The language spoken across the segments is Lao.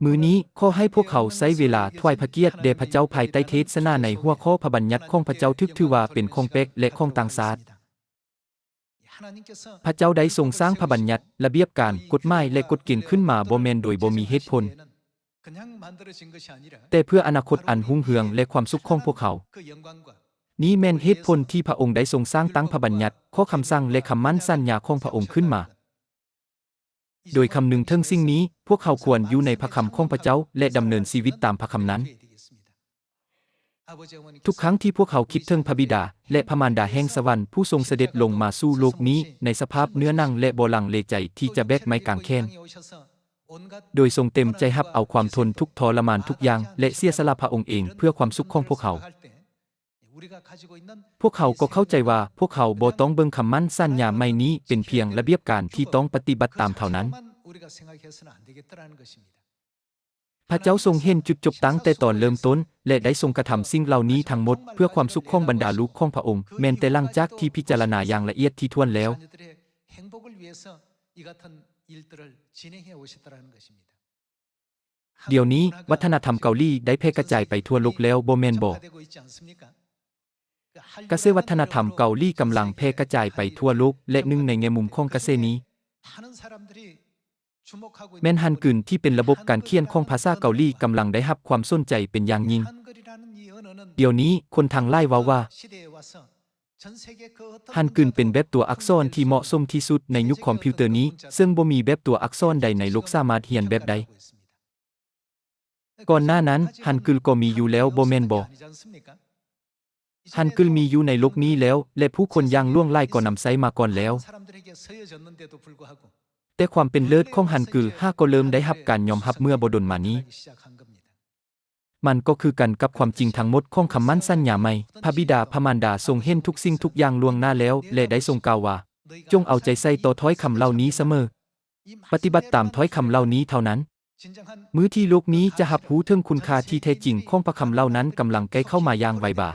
ມື້ນີ້ ຂໍໃຫ້ພວກເຮົາໃຊ້ເວລາຖວາຍພະກຽດແດ່ພະເຈົ້າພາຍໃຕ້ເທດສະໜາໃນຫົວຂໍ້ພະບັນຍັດຂອງພະເຈົ້າຖືກຖືວ່າເປັນຂອງແປກ ແລະ ຂອງຕ່າງຊາດ. ພະເຈົ້າໄດ້ຊົງສ້າງພະບັນຍັດ, ລະບຽບການ, ກົດໝາຍ ແລະ ກົດເກນຂຶ້ນມາບໍ່ແມ່ນໂດຍບໍ່ມີເຫດຜົນ, ແຕ່ເພື່ອອະນາຄົດອັນຮຸ່ງເຮືອງ ແລະ ຄວາມສຸກຂອງພວກເຮົາ. ນີ້ແມ່ນເຫດຜົນທີ່ພະອົງໄດ້ຊົງສ້າງຕັ້ງພະບັນຍັດ, ຂໍ້ຄຳສັ່ງ ແລະ ຄຳໝັ້ນສັນຍາຂອງພະອົງຂຶ້ນມາ. ໂດຍຄຳນຶງເຖິງສິ່ງນີ້, ພວກເຮົາຄວນຢູ່ໃນພະຄຳຂອງພະເຈົ້າ ແລະ ດຳເນີນຊີວິດຕາມພະຄຳນັ້ນ. ທຸກຄັ້ງທີ່ພວກເຮົາຄິດເຖິງພະບິດາ ແລະ ພະມານດາແຫ່ງສະຫວັນຜູ້ຊົງສະເດັດລົງມາສູ່ໂລກນີ້ໃນສະພາບເນື້ອໜັງ ແລະ ບໍ່ລັງເລໃຈທີ່ຈະແບກໄມ້ກາງແຂນ, ໂດຍຊົງເຕັມໃຈຮັບເອົາຄວາມທົນທຸກທໍລະມານທຸກຢ່າງ ແລະ ເສຍສະຫຼະພະອົງເອງເພື່ອຄວາມສຸກຂອງພວກເຮົາ. ພວກເຮົາກໍເຂົ້າໃຈວ່າພວກເຮົາບໍ່ຕ້ອງເບິ່ງຄຳໝັ້ນສັນຍາໃໝ່ນີ້ເປັນພຽງລະບຽບການທີ່ຕ້ອງປະຕິບັດຕາມເທົ່ານັ້ນ. ພະເຈົ້າຊົງເຫັນຈຸດຈົບຕັ້ງແຕ່ຕອນເລີ່ມຕົ້ນ ແລະ ໄດ້ຊົງກະທຳສິ່ງເຫຼົ່ານີ້ທັງໝົດເພື່ອຄວາມສຸກຂອງບັນດາລູກຂອງພະອົງ, ແມ່ນແຕ່ຫຼັງຈາກທີ່ພິຈາລະນາຢ່າງລະອຽດຖີ່ຖ້ວນແລ້ວ, ດຽວນີ້ວັດທະນະທຳເກົາຫຼີໄດ້ແຜ່ກະຈາຍໄປທົ່ວໂລກແລ້ວ, ບໍ່ແມ່ນບໍ? ກະແສວັດທະນະທຳເກົາຫຼີກຳລັງແຜ່ກະຈາຍໄປທົ່ວໂລກ ແລະ ໜຶ່ງໃນແງ່ມຸມຂອງກະແສນີ້ ແມ່ນຮັນກຶນທີ່ເປັນລະບົບການຂຽນຂອງພາສາເກົາຫຼີກຳລັງໄດ້ຮັບຄວາມສົນໃຈເປັນຢ່າງຍິ່ງ. ດຽວນີ້ຄົນທັງຫຼາຍເວົ້າວ່າ ຮັນກຶນເປັນແບບຕົວອັກສອນທີ່ເໝາະສົມທີ່ສຸດໃນຍຸກຄອມພິວເຕີນີ້, ເຊິ່ງບໍ່ມີແບບຕົວອັກສອນໃດໃນໂລກສາມາດຮຽນແບບໄດ້. ກ່ອນໜ້ານັ້ນ ຮັນກຶນກໍມີຢູ່ແລ້ວ ບໍ່ແມ່ນບໍ? ຮັນກຶນມີຢູ່ໃນໂລກນີ້ແລ້ວ ແລະ ຜູ້ຄົນຢ່າງຫຼວງຫຼາຍກໍນຳໃຊ້ມາກ່ອນແລ້ວ. ແຕ່ຄວາມເປັນເລີດຂອງຮັນກຶນຫາກໍເລີ່ມໄດ້ຮັບການຍອມຮັບເມື່ອບໍ່ດົນມານີ້. ມັນກໍຄືກັນກັບຄວາມຈິງທັງໝົດຂອງຄຳໝັ້ນສັນຍາໃໝ່. ພະບິດາພະມານດາຊົງເຫັນທຸກສິ່ງທຸກຢ່າງລ່ວງໜ້າແລ້ວ ແລະ ໄດ້ຊົງກ່າວວ່າ, ຈົ່ງເອົາໃຈໃສ່ຕໍ່ຖ້ອຍຄຳເຫຼົ່ານີ້ສະເໝີ. ປະຕິບັດຕາມຖ້ອຍຄຳເຫຼົ່ານີ້ເທົ່ານັ້ນ. ມື້ທີ່ໂລກນີ້ຈະຮັບຮູ້ເຖິງຄຸນຄ່າທີ່ແທ້ຈິງຂອງພະຄຳເຫຼົ່ານັ້ນກຳລັງໃກ້ເຂົ້າມາຢ່າງໄວບາ.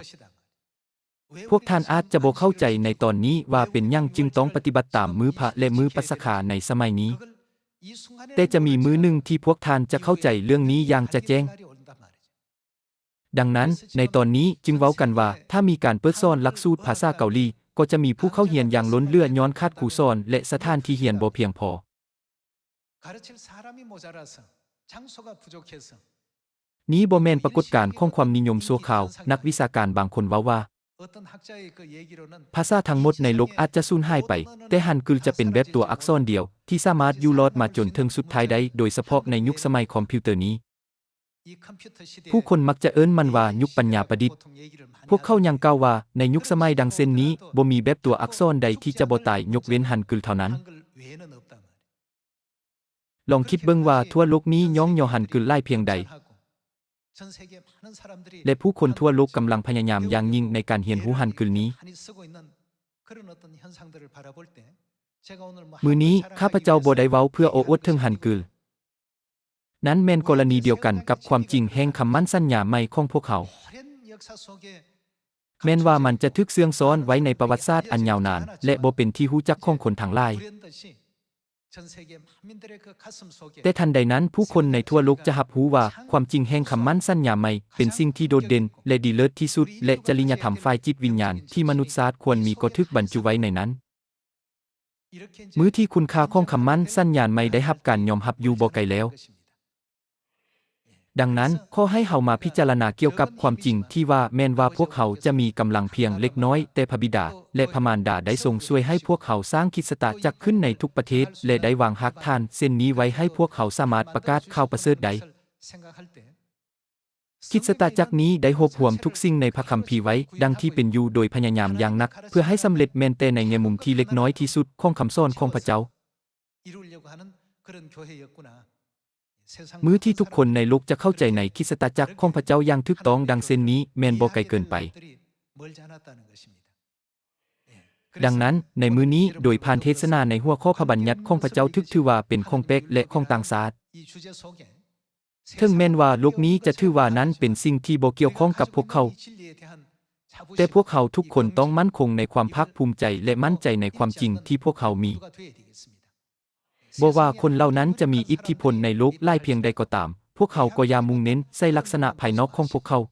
ພວກທ່ານອາດຈະບໍ່ເຂົ້າໃຈໃນຕອນນີ້ວ່າເປັນຫຍັງຈຶ່ງຕ້ອງປະຕິບັດຕາມມື້ພະ ແລະ ມື້ປັດສະຄາໃນສະໄໝນີ້, ແຕ່ຈະມີມື້ໜຶ່ງທີ່ພວກທ່ານຈະເຂົ້າໃຈເລື່ອງນີ້ຢ່າງຈະແຈ້ງ. ດັ່ງນັ້ນ, ໃນຕອນນີ້ຈຶ່ງເວົ້າກັນວ່າ ຖ້າມີການເປີດສອນຫຼັກສູດພາສາເກົາຫຼີ, ກໍຈະມີຜູ້ເຂົ້າຮຽນຢ່າງລົ້ນເຫຼືອຍ້ອນຂາດຄູສອນ ແລະ ສະຖານທີ່ຮຽນບໍ່ພຽງພໍ. ນີ້ບໍ່ແມ່ນປາກົດການຂອງຄວາມນິຍົມຊົ່ວຄາວ. ນັກວິຊາການບາງຄົນເວົ້າວ່າ ພາສາທັງໝົດໃນໂລກອາດຈະສູນຫາຍໄປ, ແຕ່ຮັນກຶນຈະເປັນແບບຕົວອັກສອນດຽວທີ່ສາມາດຢູ່ລອດມາຈົນເຖິງສຸດທ້າຍໄດ້, ໂດຍສະເພາະໃນຍຸກສະໄໝຄອມພິວເຕີນີ້. ຜູ້ຄົນມັກຈະເອີ້ນມັນວ່າຍຸກປັນຍາປະດິດ. ພວກເຂົາຍັງກ່າວວ່າ ໃນຍຸກສະໄໝດັ່ງເຊັ່ນນີ້, ບໍ່ມີແບບຕົວອັກສອນໃດທີ່ຈະບໍ່ຕາຍ, ຍົກເວັ້ນຮັນກຶນເທົ່ານັ້ນ. ລອງຄິດເບິ່ງວ່າທົ່ວໂລກນີ້ຍ້ອງຍໍຮັນກຶນຫຼາຍພຽງໃດ, ແລະ ຜູ້ຄົນທົ່ວໂລກກຳລັງພະຍາຍາມຢ່າງຍິ່ງໃນການຮຽນຮູ້ຮັນກຶນນີ້. ມື້ນີ້ຂ້າພະເຈົ້າບໍ່ໄດ້ເວົ້າເພື່ອໂອ້ອວດເຖິງຮັນກຶນ. ນັ້ນແມ່ນກໍລະນີດຽວກັນກັບຄວາມຈິງແຫ່ງຄຳໝັ້ນສັນຍາໃໝ່ຂອງພວກເຮົາ. ແມ່ນວ່າມັນຈະຖືກເຊື່ອງຊ້ອນໄວ້ໃນປະຫວັດສາດອັນຍາວນານ ແລະ ບໍ່ເປັນທີ່ຮູ້ຈັກຂອງຄົນທັງຫຼາຍ. ແຕ່ທັນໃດນັ້ນ, ຜູ້ຄົນໃນທົ່ວໂລກຈະຮັບຮູ້ວ່າຄວາມຈິງແຫ່ງຄຳໝັ້ນສັນຍາໃໝ່ເປັນສິ່ງທີ່ໂດດເດັ່ນ ແລະ ດີເລີດທີ່ສຸດ, ແລະ ຈະລິຍະທຳຝ່າຍຈິດວິນຍານທີ່ມະນຸດຊາດຄວນມີກໍຖືກບັນຈຸໄວ້ໃນນັ້ນ. ມື້ທີ່ຄຸນຄ່າຂອງຄຳໝັ້ນສັນຍາໃໝ່ໄດ້ຮັບການຍອມຮັບຢູ່ບໍ່ໄກແລ້ວ. ດັ່ງນັ້ນ, ຂໍໃຫ້ເຮົາມາພິຈາລະນາກ່ຽວກັບຄວາມຈິງທີ່ວ່າແມ່ນວ່າພວກເຮົາຈະມີກຳລັງພຽງເລັກນ້ອຍ, ແຕ່ພະບິດາ ແລະ ພະມານດາໄດ້ຊົງຊ່ວຍໃຫ້ພວກເຮົາສ້າງຄຣິສຕະຈັກຂຶ້ນໃນທຸກປະເທດ ແລະ ໄດ້ວາງຮາກຖານເຊັ່ນນີ້ໄວ້ໃຫ້ພວກເຮົາສາມາດປະກາດຂ່າວປະເສີດໄດ້. ຄຣິສຕະຈັກນີ້ໄດ້ຮວບຮວມທຸກສິ່ງໃນພະຄຳພີໄວ້ ດັ່ງທີ່ເປັນຢູ່ ໂດຍພະຍາຍາມຢ່າງໜັກເພື່ອໃຫ້ສຳເລັດແມ່ນແຕ່ໃນແງ່ມຸມທີ່ເລັກນ້ອຍທີ່ສຸດຂອງຄຳສອນຂອງພະເຈົ້າ. ມື້ທີ່ທຸກຄົນໃນໂລກຈະເຂົ້າໃຈໃນຄຣິສຕະຈັກຂອງພະເຈົ້າຢ່າງຖືກຕ້ອງດັ່ງເຊັ່ນນີ້ແມ່ນບໍ່ໄກເກີນໄປ. ດັ່ງນັ້ນ, ໃນມື້ນີ້, ໂດຍຜ່ານເທດສະໜາໃນຫົວຂໍ້ພະບັນຍັດຂອງພະເຈົ້າຖືກຖືວ່າເປັນຂອງແປກ ແລະ ຂອງຕ່າງຊາດ, ເຖິງແມ່ນວ່າໂລກນີ້ຈະຖືວ່ານັ້ນເປັນສິ່ງທີ່ບໍ່ກ່ຽວຂ້ອງກັບພວກເຂົາ, ແຕ່ພວກເຮົາທຸກຄົນຕ້ອງໝັ້ນຄົງໃນຄວາມພາກພູມໃຈ ແລະ ໝັ້ນໃຈໃນຄວາມຈິງທີ່ພວກເຮົາມີ. ບໍ່ວ່າຄົນເຫຼົ່ານັ້ນຈະມີອິດທິພົນໃນໂລກຫຼາຍພຽງໃດກໍຕາມ, ພວກເຮົາກໍຢ່າມຸ່ງເນັ້ນໃສ່ລັກສະນະພາຍນອກຂອງພວກເຂົາ.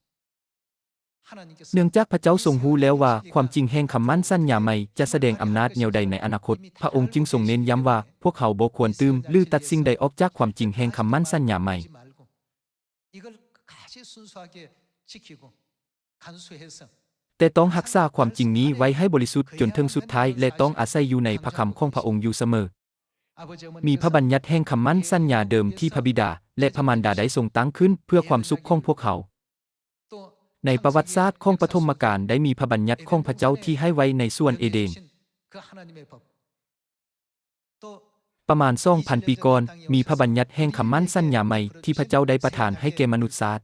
ເນື່ອງຈາກພະເຈົ້າຊົງຮູ້ແລ້ວວ່າຄວາມຈິງແຫ່ງຄຳໝັ້ນສັນຍາໃໝ່ຈະສະແດງອຳນາດແນວໃດໃນອະນາຄົດ, ພະອົງຈຶ່ງຊົງເນັ້ນຢ້ຳວ່າ ພວກເຮົາບໍ່ຄວນຕື່ມ ຫຼື ຕັດສິ່ງໃດອອກຈາກຄວາມຈິງແຫ່ງຄຳໝັ້ນສັນຍາໃໝ່. ແຕ່ຕ້ອງຮັກສາຄວາມຈິງນີ້ໄວ້ໃຫ້ບໍລິສຸດຈົນເຖິງສຸດທ້າຍ ແລະ ຕ້ອງອາໄສຢູ່ໃນພະຄຳຂອງພະອົງຢູ່ສະເໝີ. ມີພະບັນຍັດແຫ່ງຄຳໝັ້ນສັນຍາເດີມທີ່ພະບິດາ ແລະ ພະມານດາໄດ້ຊົງຕັ້ງຂຶ້ນເພື່ອຄວາມສຸກຂອງພວກເຮົາ. ໃນປະຫວັດສາດຂອງປະຖົມມະການໄດ້ມີພະບັນຍັດຂອງພະເຈົ້າທີ່ໃຫ້ໄວ້ໃນສວນເອເດນ. ປະມານສອງພັນປີກ່ອນ, ມີພະບັນຍັດແຫ່ງຄຳໝັ້ນສັນຍາໃໝ່ທີ່ພະເຈົ້າໄດ້ປະທານໃຫ້ແກ່ມະນຸດຊາດ.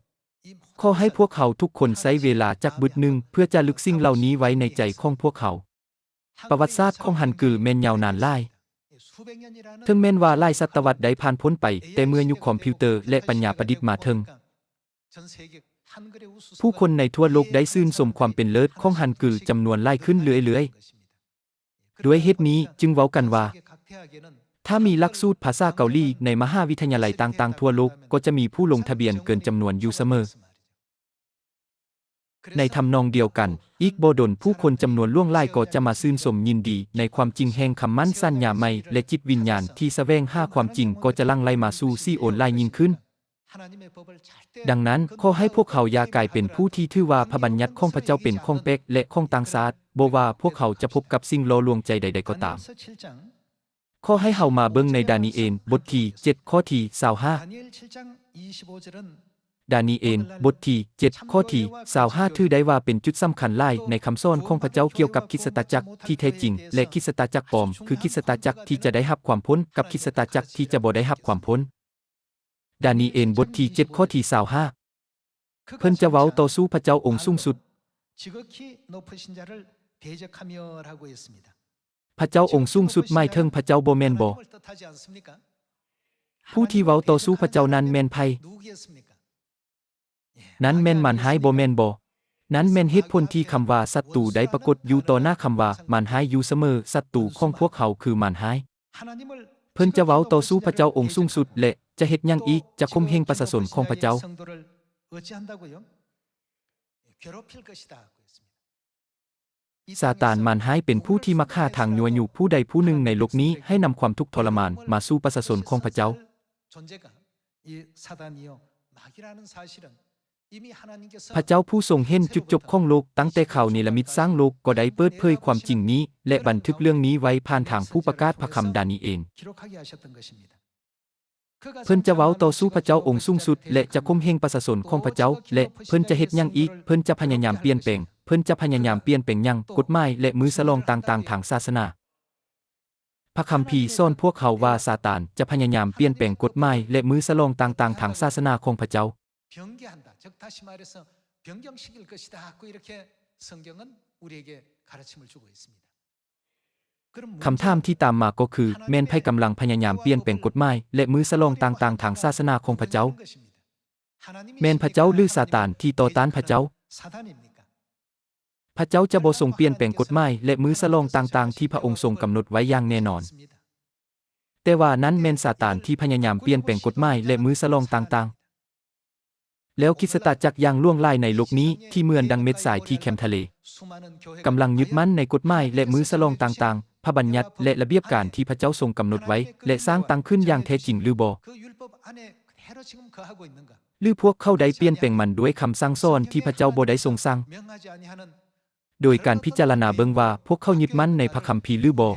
ຂໍໃຫ້ພວກເຮົາທຸກຄົນໃຊ້ເວລາຈັກບຶດໜຶ່ງເພື່ອຈາລຶກສິ່ງເຫຼົ່ານີ້ໄວ້ໃນໃຈຂອງພວກເຮົາ. ປະຫວັດສາດຂອງຮັນກືແມ່ນຍາວນານຫຼາຍ. ເຖິງແມ່ນວ່າຫຼາຍສະຕະວັດໄດ້ຜ່ານພົ້ນໄປ, ແຕ່ເມື່ອຍຸກຄອມພິວເຕີ ແລະ ປັນຍາປະດິດມາເຖິງ, ຜູ້ຄົນໃນທົ່ວໂລກໄດ້ຊື່ນຊົມຄວາມເປັນເລີດຂອງຮັນກືຈຳນວນຫຼາຍຂຶ້ນເລື້ອຍໆ. ດ້ວຍເຫດນີ້ຈຶ່ງເວົ້າກັນວ່າ ຖ້າມີຫຼັກສູດພາສາເກົາຫຼີໃນມະຫາວິທະຍາໄລຕ່າງໆທົ່ວໂລກ ກໍຈະມີຜູ້ລົງທະບຽນເກີນຈຳນວນຢູ່ສະເໝີ. ໃນທຳນອງດຽວກັນ, ອີກບໍ່ດົນຜູ້ຄົນຈຳນວນຫຼວງຫຼາຍກໍຈະມາຊື່ນຊົມຍິນດີໃນຄວາມຈິງແຫ່ງຄຳໝັ້ນສັນຍາໃໝ່ ແລະ ຈິດວິນຍານທີ່ສະແຫວງຫາຄວາມຈິງກໍຈະຫຼັ່ງໄຫຼມາສູ່ຊີໂອນຫຼາຍຍິ່ງຂຶ້ນ. ດັ່ງນັ້ນ, ຂໍໃຫ້ພວກເຮົາຢ່າກາຍເປັນຜູ້ທີ່ຖືວ່າພະບັນຍັດຂອງພະເຈົ້າເປັນຂອງແປກ ແລະ ຂອງຕ່າງຊາດ, ບໍ່ວ່າພວກເຮົາຈະພົບກັບສິ່ງຫຼໍ່ລວງໃຈໃດໆກໍຕາມ. ຂໍໃຫ້ເຮົາມາເບິ່ງໃນດານີເອນ ບົດທີເຈັດ ຂໍ້ທີຊາວຫ້າ. ດານີເອນ ບົດທີເຈັດ ຂໍ້ທີຊາວຫ້າ ຖືໄດ້ວ່າເປັນຈຸດສຳຄັນຫຼາຍໃນຄຳສອນຂອງພະເຈົ້າກ່ຽວກັບຄຣິສຕະຈັກທີ່ແທ້ຈິງ ແລະ ຄຣິສຕະຈັກປອມ, ຄືຄຣິສຕະຈັກທີ່ຈະໄດ້ຮັບຄວາມພົ້ນ ກັບຄຣິສຕະຈັກທີ່ຈະບໍ່ໄດ້ຮັບຄວາມພົ້ນ. ດານີເອນ ບົດທີເຈັດ ຂໍ້ທີຊາວຫ້າ. ເພິ່ນຈະເວົ້າຕໍ່ສູ້ພະເຈົ້າອົງສູງສຸດ. ພະເຈົ້າອົງສູງສຸດໝາຍເຖິງພະເຈົ້າບໍ່ແມ່ນບໍ? ຜູ້ທີ່ເວົ້າຕໍ່ສູ້ພະເຈົ້ານັ້ນແມ່ນໃຜ? ນັ້ນແມ່ນມານຮ້າຍບໍ່ແມ່ນບໍ? ນັ້ນແມ່ນເຫດຜົນທີ່ຄຳວ່າສັດຕູໄດ້ປາກົດຢູ່ຕໍ່ໜ້າຄຳວ່າມານຮ້າຍຢູ່ສະເໝີ. ສັດຕູຂອງພວກເຮົາຄືມານຮ້າຍ. ເພິ່ນຈະເວົ້າຕໍ່ສູ້ພະເຈົ້າອົງສູງສຸດ ແລະ ຈະເຮັດຫຍັງອີກ? ຈະຂົ່ມເຫງປະຊາຊົນຂອງພະເຈົ້າ. ຊາຕານມານຮ້າຍເປັນຜູ້ທີ່ມັກຫາທາງຍົວະຍຸຜູ້ໃດຜູ້ໜຶ່ງໃນໂລກນີ້ໃຫ້ນຳຄວາມທຸກທໍລະມານມາສູ່ປະຊາຊົນຂອງພະເຈົ້າ. ພະເຈົ້າຜູ້ຊົງເຫັນຈຸດຈົບຂອງໂລກຕັ້ງແຕ່ຂ່າວເນລະມິດສ້າງໂລກກໍໄດ້ເປີດເຜີຍຄວາມຈິງນີ້ ແລະ ບັນທຶກເລື່ອງນີ້ໄວ້ຜ່ານທາງຜູ້ປະກາດພະຄຳດານີເອນ. ເພິ່ນຈະເວົ້າຕໍ່ສູ້ພະເຈົ້າອົງສູງສຸດ ແລະ ຈະຂົ່ມເຫງປະຊາຊົນຂອງພະເຈົ້າ ແລະ ເພິ່ນຈະເຮັດຫຍັງອີກ? ເພິ່ນຈະພະຍາຍາມປ່ຽນແປງ. ເພິ່ນຈະພະຍາຍາມປ່ຽນແປງຫຍັງ? ກົດໝາຍ ແລະ ມື້ສະຫຼອງຕ່າງໆທາງສາສະໜາ. ພະຄຳພີສອນພວກເຮົາວ່າຊາຕານຈະພະຍາຍາມປ່ຽນແປງກົດໝາຍ ແລະ ມື້ສະຫຼອງຕ່າງໆທາງສາສະໜາຂອງພະເຈົ້າ. ຄຳຖາມທີ່ຕາມມາກໍຄື ແມ່ນໃຜກຳລັງພະຍາຍາມປ່ຽນແປງກົດໝາຍ ແລະ ມື້ສະຫຼອງຕ່າງໆທາງສາສະໜາຂອງພະເຈົ້າ? ແມ່ນພະເຈົ້າ ຫຼື ຊາຕານທີ່ຕໍ່ຕ້ານພະເຈົ້າ? ພະເຈົ້າຈະບໍ່ຊົງປ່ຽນແປງກົດໝາຍ ແລະ ມື້ສະຫຼອງຕ່າງໆທີ່ພະອົງຊົງກຳນົດໄວ້ຢ່າງແນ່ນອນ. ແຕ່ວ່ານັ້ນແມ່ນຊາຕານທີ່ພະຍາຍາມປ່ຽນແປງກົດໝາຍ ແລະ ມື້ສະຫຼອງຕ່າງໆ. ແລ້ວຄຣິສຕະຈັກຢ່າງຫຼວງຫຼາຍໃນໂລກນີ້ ທີ່ເໝືອນດັ່ງເມັດຊາຍທີ່ແຄມທະເລ, ກຳລັງຍຶດໝັ້ນໃນກົດໝາຍ ແລະ ມື້ສະຫຼອງຕ່າງໆ, ພະບັນຍັດ ແລະ ລະບຽບການທີ່ພະເຈົ້າຊົງກຳນົດໄວ້ ແລະ ສ້າງຕັ້ງຂຶ້ນຢ່າງແທ້ຈິງຫຼືບໍ່? ຫຼືພວກເຂົາໄດ້ປ່ຽນແປງມັນດ້ວຍຄຳສັ່ງສອນທີ່ພະເຈົ້າບໍ່ໄດ້ຊົງສັ່ງ? ໂດຍການພິຈາລະນາເບິ່ງວ່າພວກເຂົາຍຶດໝັ້ນໃນພະຄຳພີຫຼືບໍ່,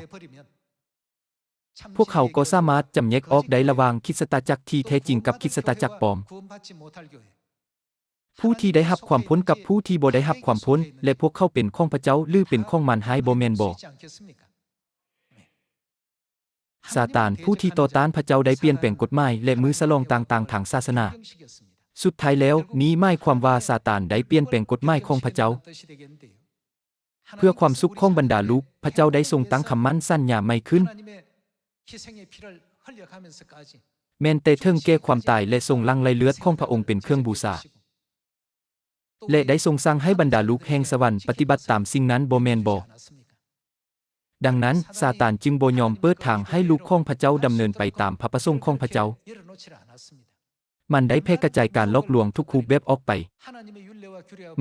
ພວກເຮົາກໍສາມາດຈຳແຍກອອກໄດ້ລະຫວ່າງຄຣິສຕະຈັກທີ່ແທ້ຈິງກັບຄຣິສຕະຈັກປອມ, ຜູ້ທີ່ໄດ້ຮັບຄວາມພົ້ນກັບຜູ້ທີ່ບໍ່ໄດ້ຮັບຄວາມພົ້ນ, ແລະ ພວກເຂົາເປັນຂອງພະເຈົ້າ ຫຼື ເປັນຂອງມານຮ້າຍບໍ່ແມ່ນບໍ? ຊາຕານຜູ້ທີ່ຕໍ່ຕ້ານພະເຈົ້າໄດ້ປ່ຽນແປງກົດໝາຍ ແລະ ມື້ສະຫຼອງຕ່າງໆທາງສາສະໜາ. ສຸດທ້າຍແລ້ວ, ນີ້ໝາຍຄວາມວ່າຊາຕານໄດ້ປ່ຽນແປງກົດໝາຍຂອງພະເຈົ້າ. ເພື່ອຄວາມສຸກຂອງບັນດາລູກ, ພະເຈົ້າໄດ້ຊົງຕັ້ງຄຳໝັ້ນສັນຍາໃໝ່ຂຶ້ນ. ແມ່ນແຕ່ເຖິງແກ່ຄວາມຕາຍ ແລະ ຊົງຫຼັ່ງໄຫຼເລືອດຂອງພະອົງເປັນເຄື່ອງບູຊາ. ແລະ ໄດ້ຊົງສັ່ງໃຫ້ບັນດາລູກແຫ່ງສະຫວັນປະຕິບັດຕາມສິ່ງນັ້ນບໍ່ແມ່ນບໍ? ດັ່ງນັ້ນ, ຊາຕານຈຶ່ງບໍ່ຍອມເປີດທາງໃຫ້ລູກຂອງພະເຈົ້າດຳເນີນໄປຕາມພະປະສົງຂອງພະເຈົ້າ. ມັນໄດ້ແຜ່ກະຈາຍການຫຼອກລວງທຸກຮູບແບບອອກໄປ.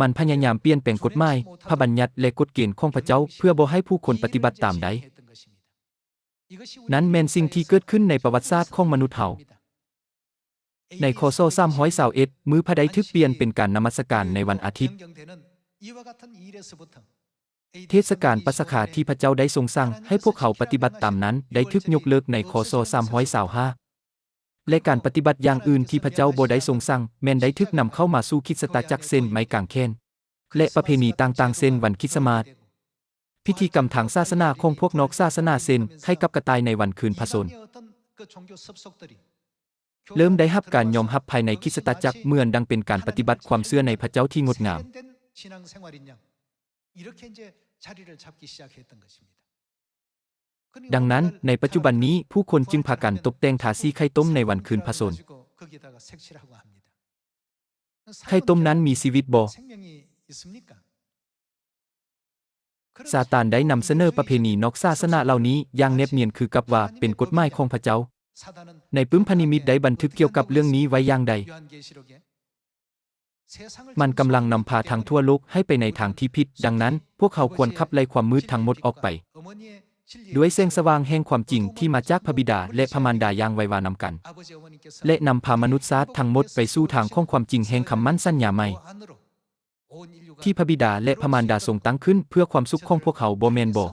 ມັນພະຍາຍາມປ່ຽນແປງກົດໝາຍ, ພະບັນຍັດ ແລະ ກົດເກນຂອງພະເຈົ້າ ເພື່ອບໍ່ໃຫ້ຜູ້ຄົນປະຕິບັດຕາມໄດ້. ນັ້ນແມ່ນສິ່ງທີ່ເກີດຂຶ້ນໃນປະຫວັດສາດຂອງມະນຸດເຮົາ. ໃນ ຄ.ສ. ສາມຮ້ອຍຊາວເອັດ ມື້ພະໄດ້ຖືກປ່ຽນເປັນການນະມັດສະການໃນວັນອາທິດ. ເທດສະການປັດສະຄາທີ່ພະເຈົ້າໄດ້ຊົງສັ່ງໃຫ້ພວກເຮົາປະຕິບັດຕາມນັ້ນ ໄດ້ຖືກຍົກເລີກໃນ ຄ.ສ. ສາມຮ້ອຍຊາວຫ້າ ແລະ ການປະຕິບັດຢ່າງອື່ນທີ່ພະເຈົ້າບໍ່ໄດ້ຊົງສັ່ງ ແມ່ນໄດ້ຖືກນຳເຂົ້າມາສູ່ຄຣິສຕະຈັກ ເຊັ່ນ ໄມ້ກາງແຂນ ແລະ ປະເພນີຕ່າງໆ ເຊັ່ນ ວັນຄຣິສຕະມາດ, ພິທີກຳທາງສາສະໜາຂອງພວກນອກສາສະໜາ ເຊັ່ນ ໄຂ່ກັບກະຕ່າຍໃນວັນຄືນພະຊົນ. ເລີ່ມໄດ້ຮັບການຍອມຮັບພາຍໃນຄຣິສຕະຈັກ ເໝືອນດັ່ງເປັນການປະຕິບັດຄວາມເຊື່ອໃນພະເຈົ້າທີ່ງົດງາມ. ດັ່ງນັ້ນ, ໃນປັດຈຸບັນນີ້, ຜູ້ຄົນຈຶ່ງພາກັນຕົບແຕ່ງທາສີໄຂ່ຕົ້ມໃນວັນຄືນພະຊົນ. ໄຂ່ຕົ້ມນັ້ນມີຊີວິດບໍ່? ຊາຕານໄດ້ນຳສະເໜີປະເພນີນອກສາສະໜາເຫຼົ່ານີ້ຢ່າງແນບນຽນຄືກັບວ່າເປັນກົດໝາຍຂອງພະເຈົ້າ. ໃນປຶ້ມພະນິມິດໄດ້ບັນທຶກກ່ຽວກັບເລື່ອງນີ້ໄວ້ຢ່າງໃດ? ມັນກຳລັງນຳພາທັງທົ່ວໂລກໃຫ້ໄປໃນທາງທີ່ຜິດ, ດັ່ງນັ້ນ, ພວກເຮົາຄວນຂັບໄລ່ຄວາມມືດທັງໝົດອອກໄປ ດ້ວຍແສງສະຫວ່າງແຫ່ງຄວາມຈິງທີ່ມາຈາກພະບິດາ ແລະ ພະມານດາຢ່າງໄວວານຳກັນ ແລະ ນຳພາມະນຸດຊາດທັງໝົດໄປສູ່ທາງຂອງຄວາມຈິງແຫ່ງຄຳໝັ້ນສັນຍາໃໝ່ ທີ່ພະບິດາ ແລະ ພະມານດາຊົງຕັ້ງຂຶ້ນເພື່ອຄວາມສຸກຂອງພວກເຮົາ, ບໍ່ແມ່ນບໍ?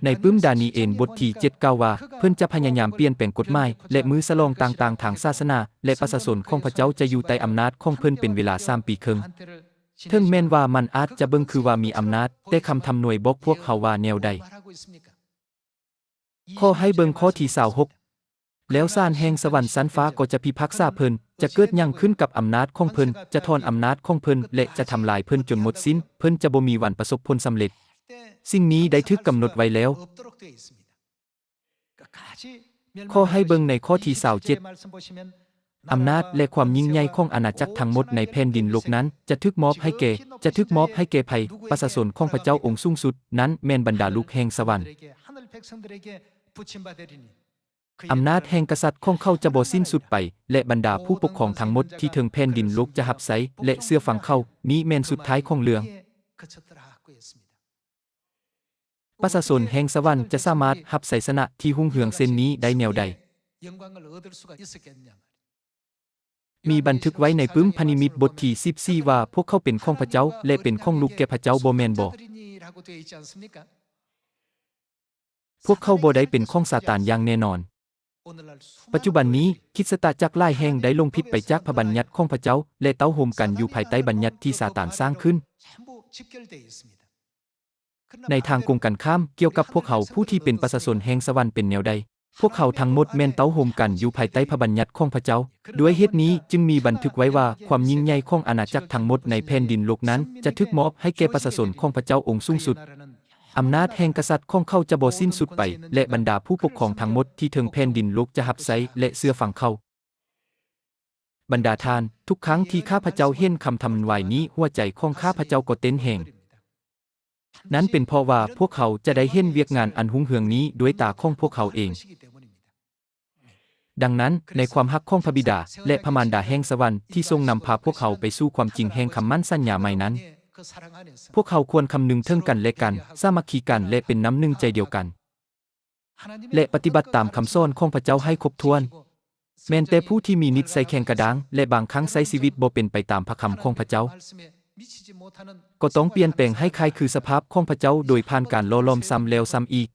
ໃນປຶ້ມດານີເອນບົດທີເຈັດກ່າວວ່າ, ເພິ່ນຈະພະຍາຍາມປ່ຽນແປງກົດໝາຍ ແລະ ມື້ສະຫຼອງຕ່າງໆທາງສາສະໜາ ແລະ ປະຊາຊົນຂອງພະເຈົ້າຈະຢູ່ໃຕ້ອຳນາດຂອງເພິ່ນເປັນເວລາສາມປີເຄິ່ງ. ເຖິງແມ່ນວ່າມັນອາດຈະເບິ່ງຄືວ່າມີອຳນາດ, ແຕ່ຄຳທຳນວຍບອກພວກເຮົາວ່າແນວໃດ? ຂໍໃຫ້ເບິ່ງຂໍ້ທີຊາວຫົກ. ແລ້ວສານແຫ່ງສະຫວັນຊັ້ນຟ້າກໍຈະພິພາກສາເພິ່ນ, ຈະເກີດຫຍັງຂຶ້ນກັບອຳນາດຂອງເພິ່ນ, ຈະຖອນອຳນາດຂອງເພິ່ນ ແລະ ຈະທຳລາຍເພິ່ນຈົນໝົດສິ້ນ, ເພິ່ນຈະບໍ່ມີວັນປະສົບຜົນສຳເລັດ. ສິ່ງນີ້ໄດ້ຖືກກຳນົດໄວ້ແລ້ວ. ຂໍໃຫ້ເບິ່ງໃນຂໍ້ທີຊາວເຈັດ. ອຳນາດ ແລະ ຄວາມຍິ່ງໃຫຍ່ຂອງອານາຈັກທັງໝົດໃນແຜ່ນດິນໂລກນັ້ນ ຈະຖືກມອບໃຫ້ແກ່, ຈະຖືກມອບໃຫ້ແກ່ໃຜ? ປະຊາຊົນຂອງພະເຈົ້າອົງສູງສຸດ, ນັ້ນແມ່ນບັນດາລູກແຫ່ງສະຫວັນ. ອຳນາດແຫ່ງກະສັດຂອງເຂົາຈະບໍ່ສິ້ນສຸດໄປ, ແລະ ບັນດາຜູ້ປົກຄອງທັງໝົດທີ່ເທິງແຜ່ນດິນໂລກຈະຮັບໃຊ້ ແລະ ເຊື່ອຟັງເຂົາ, ນີ້ແມ່ນສຸດທ້າຍຂອງເລື່ອງ. ປະຊາຊົນແຫ່ງສະຫວັນຈະສາມາດຮັບໄຊຊະນະທີ່ຮຸ່ງເຮືອງເຊັ່ນນີ້ໄດ້ແນວໃດ? ມີບັນທຶກໄວ້ໃນປຶ້ມພະນິມິດບົດທີສິບສີ່ວ່າ ພວກເຂົາເປັນຂອງພະເຈົ້າ ແລະ ເປັນຂອງລູກແກ່ພະເຈົ້າ, ບໍ່ແມ່ນບໍ? ພວກເຂົາບໍ່ໄດ້ເປັນຂອງຊາຕານຢ່າງແນ່ນອນ. ປັດຈຸບັນນີ້, ຄຣິສຕະຈັກຫຼາຍແຫ່ງໄດ້ຫຼົງຜິດໄປຈາກພະບັນຍັດຂອງພະເຈົ້າ ແລະ ເຕົ້າໂຮມກັນຢູ່ພາຍໃຕ້ບັນຍັດທີ່ຊາຕານສ້າງຂຶ້ນ. ໃນທາງກົງກັນຂ້າມ, ກ່ຽວກັບພວກເຮົາຜູ້ທີ່ເປັນປະຊາຊົນແຫ່ງສະຫວັນເປັນແນວໃດ? ພວກເຮົາທັງໝົດແມ່ນເຕົ້າໂຮມກັນຢູ່ພາຍໃຕ້ພະບັນຍັດຂອງພະເຈົ້າ. ດ້ວຍເຫດນີ້ຈຶ່ງມີບັນທຶກໄວ້ວ່າ ຄວາມຍິ່ງໃຫຍ່ຂອງອານາຈັກທັງໝົດໃນແຜ່ນດິນໂລກນັ້ນ ຈະຖືກມອບໃຫ້ແກ່ປະຊາຊົນຂອງພະເຈົ້າອົງສູງສຸດ. ອຳນາດແຫ່ງກະສັດຂອງເຂົາຈະບໍ່ສິ້ນສຸດໄປ, ແລະ ບັນດາຜູ້ປົກຄອງທັງໝົດທີ່ເທິງແຜ່ນດິນໂລກຈະຮັບໃຊ້ ແລະ ເຊື່ອຟັງເຂົາ. ບັນດາທ່ານ, ທຸກຄັ້ງທີ່ຂ້າພະເຈົ້າເຫັນຄຳທຳນວາຍນີ້, ຫົວໃຈຂອງຂ້າພະເຈົ້າກໍເຕັ້ນແຮງ. ນັ້ນເປັນເພາະວ່າພວກເຮົາຈະໄດ້ເຫັນວຽກງານອັນຮຸ່ງເຮືອງນີ້ດ້ວຍຕາຂອງພວກເຮົາເອງ. ດັ່ງນັ້ນ, ໃນຄວາມຮັກຂອງພະບິດາ ແລະ ພະມານດາແຫ່ງສະຫວັນທີ່ຊົງນຳພາພວກເຮົາໄປສູ່ຄວາມຈິງແຫ່ງຄຳໝັ້ນສັນຍາໃໝ່ນັ້ນ, ພວກເຮົາຄວນຄຳນຶງເຖິງກັນແລະກັນ, ສາມັກຄີກັນ ແລະ ເປັນນ້ຳໜຶ່ງໃຈດຽວກັນ. ແລະ ປະຕິບັດຕາມຄຳສອນຂອງພະເຈົ້າໃຫ້ຄົບຖ້ວນ. ແມ່ນແຕ່ຜູ້ທີ່ມີນິດໄສແຂງກະດ້າງ ແລະ ບາງຄັ້ງໃຊ້ຊີວິດບໍ່ເປັນໄປຕາມພະຄຳຂອງພະເຈົ້າ ກໍຕ້ອງປ່ຽນແປງໃຫ້ຄ້າຍຄືສະພາບຂອງພະເຈົ້າໂດຍຜ່ານການຫຼໍ່ຫຼອມຊ້ຳແລ້ວຊ້ຳອີກ